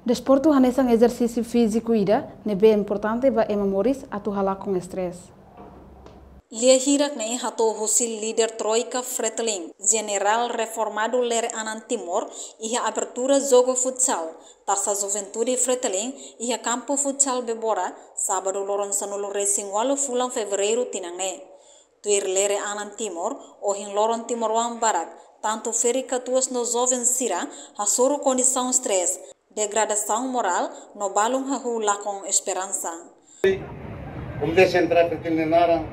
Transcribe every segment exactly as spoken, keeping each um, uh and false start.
Desportu hanesan ezersísiu fíziku ida ne'ebé importante ba ema moris atu halakon estrés. Lia hirak ne'e hato'o husi líder Troika Fretilin, Jenerál Reformadu Lere Anan Timor, iha abertura jogu futsal Tasa Juventude Fretilin iha kampu futsal Bebora, sábadu loron sanulu-resin-ualu fulan Fevereiru tinan ne'e. Tuir Lere Anan Timor, ohin loron timoroan barak, tantu ferik-katuas no joven sira, hasoru kondisaun estrés, degradasaun morál no balun hahú lakon esperansa. Komité Sentrál Fretilin nia naran,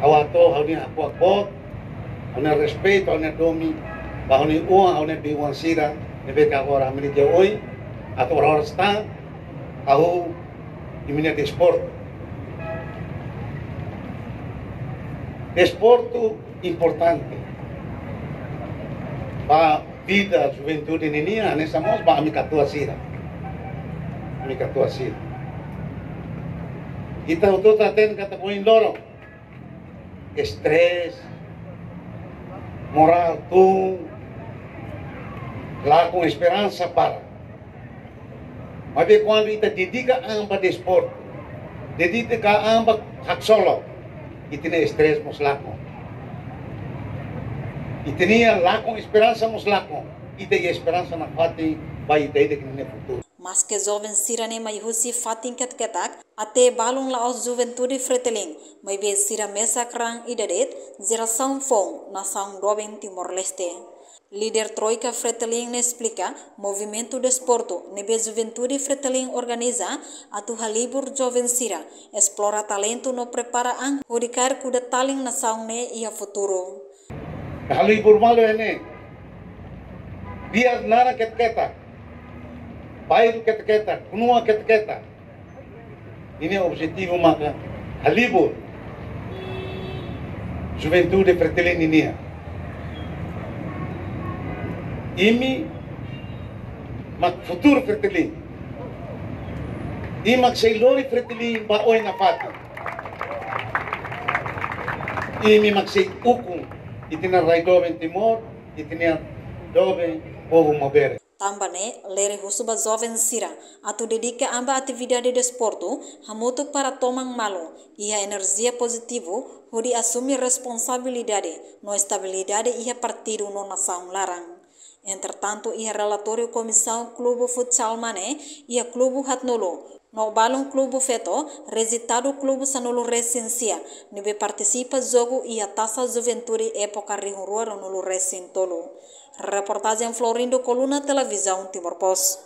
ha'u hato'o ha'u-nia hakuak boot, ha'u-nia respeitu, ha'u-nia domin ba ha'u-nia oan, ha'u-nia bei-oan sira ne'ebé ke agora hamriik iha oin, atu oras tan, hahú imi-nia desportu. Desportu importante ba vida juventude ninian, hanesan mós ba ami katuas sira. Ami katuas sira. Ita hotu hatene katak ohin loron estrés, morál tun, lakon esperansa para. Maibé kuandu ita dedika an ba desportu, dedika an ba haksolok, ita-nia estrés mós lakon. Ita-nia lakon esperansa mós lakon. Ita iha esperansa nafatin ba ita ida-idak nia futuru. Maske joven sira ne'e mai husi fatin ketak-ketak, até balun la'ós Juventude Fretilin, maibé sira mesak raan ida de'it, jerasaun foun nasaun doben Timor-Leste. Líder Troika Fretilin ne'e esplika, movimentu desportu ne'ebé Juventude Fretilin organiza atu halibur joven sira, esplora talentu no prepara an hodi kaer kuda-talin nasaun ne'e iha futuru. Halibur malu ne'e, biar naran ketak-ketak, bairru ketak-ketak, knua ketak-ketak. Nia objetivu maka halibur Juventude Fretilin nian. Imi mak futuru Fretilin. Imi mak sei lori Fretilin ba oin nafatin. Imi mak sei ukun ita-nia rai doben Timor, ita-nia doben povu maubere. Tanba ne'e, Lere husu ba joven sira atu dedika an ba atividade desportu, hamutuk para toman malu, iha enerjia pozitivu, hodi asume responsabilidade no estabilidade iha partidu no nasaun laran. Entretantu, iha relatóriu Komisaun Klubu Futsal Mane, iha klubu haatnulu no balun klubu feto, rezultadu klubu sanulu-resin-sia ne'ebé partisipa jogu iha Tasa Juventude époka rihun rua ruanulu-resin-tolu. Reportajen Florindo Coluna, Televizaun Timor Post.